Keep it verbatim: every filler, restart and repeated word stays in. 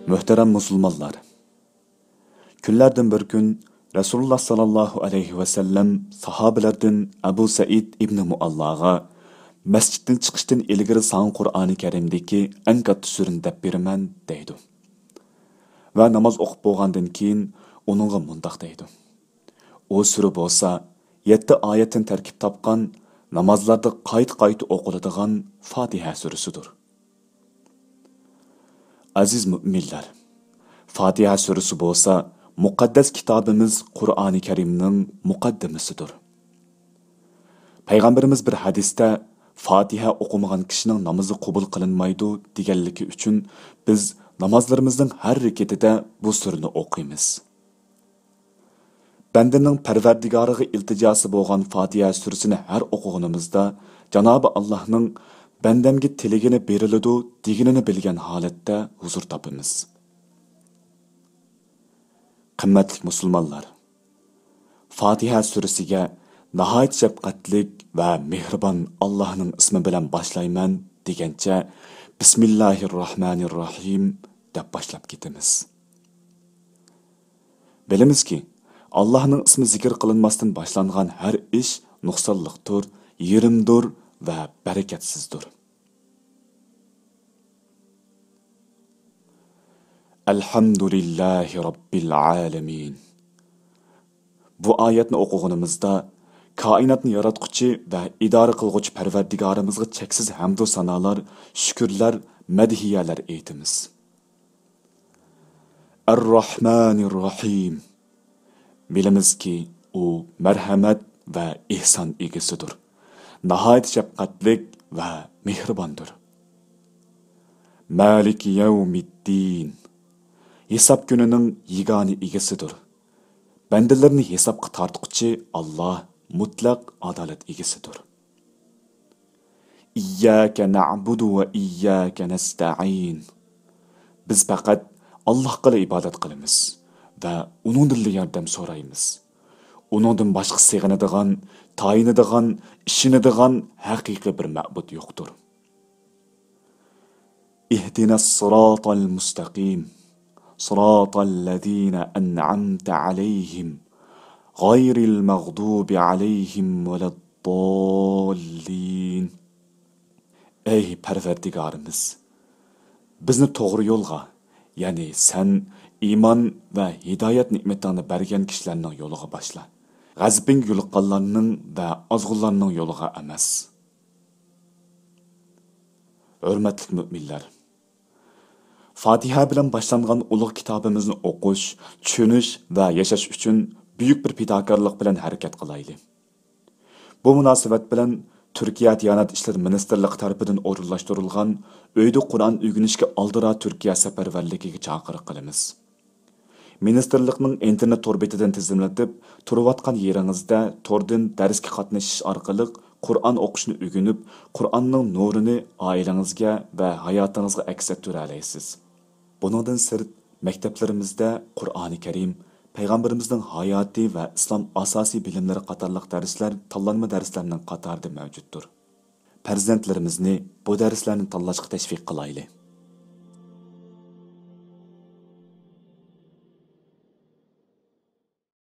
مۆھتەرەم مۇسۇلمانلار! كۈنلەردىن بىر كۈن رەسۇلۇللا ساللاللاھۇ ئەلەيھى ۋەسەللەم ساھابىلەردىن ئەبۇ سەئىد ئىبنى مۇئاللاغا، «مەسچىتتىن چىقىشتىن ئىلگىرى ساڭا قۇرئانى كەرىمدىكى ئەڭ كاتتا سۈرىنى دەپ بېرىمەن» دەيدۇ. ۋە ناماز ئوقۇپ بولغاندىن كېيىن ئۇنىڭغا مۇنداق دەيدۇ. ئۇ سۈرە بولسا يەتتە ئايەتتىن تەركىب تاپقان، نامازلاردا قايتا-قايتا ئوقۇلىدىغان فاتىھە سۈرىسىدۇر. ئەزىز مۆمىنلەر، فاتىھە سۈرىسى بولسا مۇقەددەس كىتابىمىز قۇرئانى كەرىمنىڭ مۇقەددىمىسىدۇر. پەيغەمبىرىمىز بىر ھەدىستە، «فاتىھە ئوقۇمىغان كىشىنىڭ نامىزى قوبۇل قىلىنمايدۇ» دېگەنلىكى ئۈچۈن، بىز نامازلىرىمىزنىڭ ھەر رېكىتىدە بۇ سۈرىنى ئوقۇيمىز. بەندىنىڭ پەرۋەردىگارىغا ئىلتىجاسى بولغان فاتىھە سۈرىسىنى ھەر ئوقۇغىنىمىزدا، جانابى ئاللاھنىڭ «بەندەمگە تىلىگىنى بېرىلىدۇ» دېگىنىنى بىلگەن ھالەتتە ھۇزۇر تاپىمىز. قىممەتلىك مۇسۇلمانلار! فاتىھە سۈرىسىگە «ناھايىتى شەپقەتلىك ۋە مېھرىبان ئاللاھنىڭ ئىسمى بىلەن باشلايمەن» دېگەنچە، «بىسمىللاھىرراھمانىرراھىم» دەپ باشلاپ كېتىمىز. بىلىمىزكى، ئاللاھنىڭ ئىسمى زىكىر قىلىنماستىن باشلانغان ھەر ئىش نۇقسانلىقتۇر، يېرىمدۇر ۋە بەرىكەتسىزدۇر. ئەلھەمدۇلىللاھى رەببىل ئالەمىن. بۇ ئايەتنى ئوقۇغىنىمىزدا، كائىناتنى ياراتقۇچى ۋە ئىدارە قىلغۇچى پەرۋەردىگارىمىزغا چەكسىز ھەمدۇ سانالار، شۈكۈرلەر، مەدھىيەلەر ئېيتىمىز. ئەرراھمانىرراھىم. بىلىمىزكى، ئۇ مەرھەمەت ۋە ئېھسان ئىگىسىدۇر. ناھايىتى شەپقەتلىك ۋە مېھرىباندۇر. مالىكى يەۋمىددىن. ھېساب كۈنىنىڭ يېگانە ئىگىسىدۇر. بەندىلىرىنى ھېسابقا تارتقۇچى ئاللاھ مۇتلەق ئادالەت ئىگىسىدۇر. ئىيياكە نەئبۇدۇ ۋە ئىيياكە نەستەئىن. بىز پەقەت ئاللاھقىلا ئىبادەت قىلىمىز ۋە ئۇنىڭدىنلا ياردەم سورايمىز. ئۇنىڭدىن باشقا سېغىنىدىغان، تايىنىدىغان، ئىشىنىدىغان ھەقىقىي بىر مەبۇد يوقتۇر. اهدنا الصراط المستقيم، صراط الذين أنعمت عليهم، غير المغضوب عليهم ولا الضالين. ئەي پەرۋەردىگارىمىز، بىزنى توغرا يولغا، يەنى سەن ئىمان ۋە ھىدايەت نېمىتىڭنى بەرگەن كىشىلەرنىڭ يولىغا باشلا. غەزىپىڭگە يولۇققانلارنىڭ ۋە ئازغۇنلارنىڭ يولىغا ئەمەس. ھۆرمەتلىك مۆمىنلەر! فاتىھە بىلەن باشلانغان ئۇلۇغ كىتابىمىزنى ئوقۇش، چۈشىنىش ۋە ياشاش ئۈچۈن بۈيۈك بىر پىداكارلىق بىلەن ھەرىكەت قىلايلى. بۇ مۇناسىۋەت بىلەن تۈركىيە دىيانەت ئىشلىرى مىنىستىرلىقى تەرىپىدىن ئورۇنلاشتۇرۇلغان ئۆيدە قۇرئان ئۆگىنىشكە ئالدىرا تۈركىيە سەپەرۋەرلىكىگە چاقىرىق قىلىمىز. مىنىستىرلىقنىڭ ئىنتېرنېت تور بېتىدىن تىزىملىتىپ تۇرۇۋاتقان يېرىڭىزدە توردىن دەرسكە قاتنىشىش ئارقىلىق قۇرئان ئوقۇشنى ئۆگىنىپ، قۇرئاننىڭ نۇرىنى ئائىلىڭىزگە ۋە ھاياتىڭىزغا ئەكس ئەتتۈرەلەيسىز. بۇنىڭدىن سىرت، مەكتەپلىرىمىزدە قۇرئانى كەرىم، پەيغەمبىرىمىزنىڭ ھاياتى ۋە ئىسلام ئاساسىي بىلىملىرى قاتارلىق دەرسلەر تاللانما دەرسلەرنىڭ قاتارىدا مەۋجۇتتۇر. پەرزەنتلىرىمىزنى بۇ دەرسلەرنى تاللاشقا تەشۋىق قىلايلى.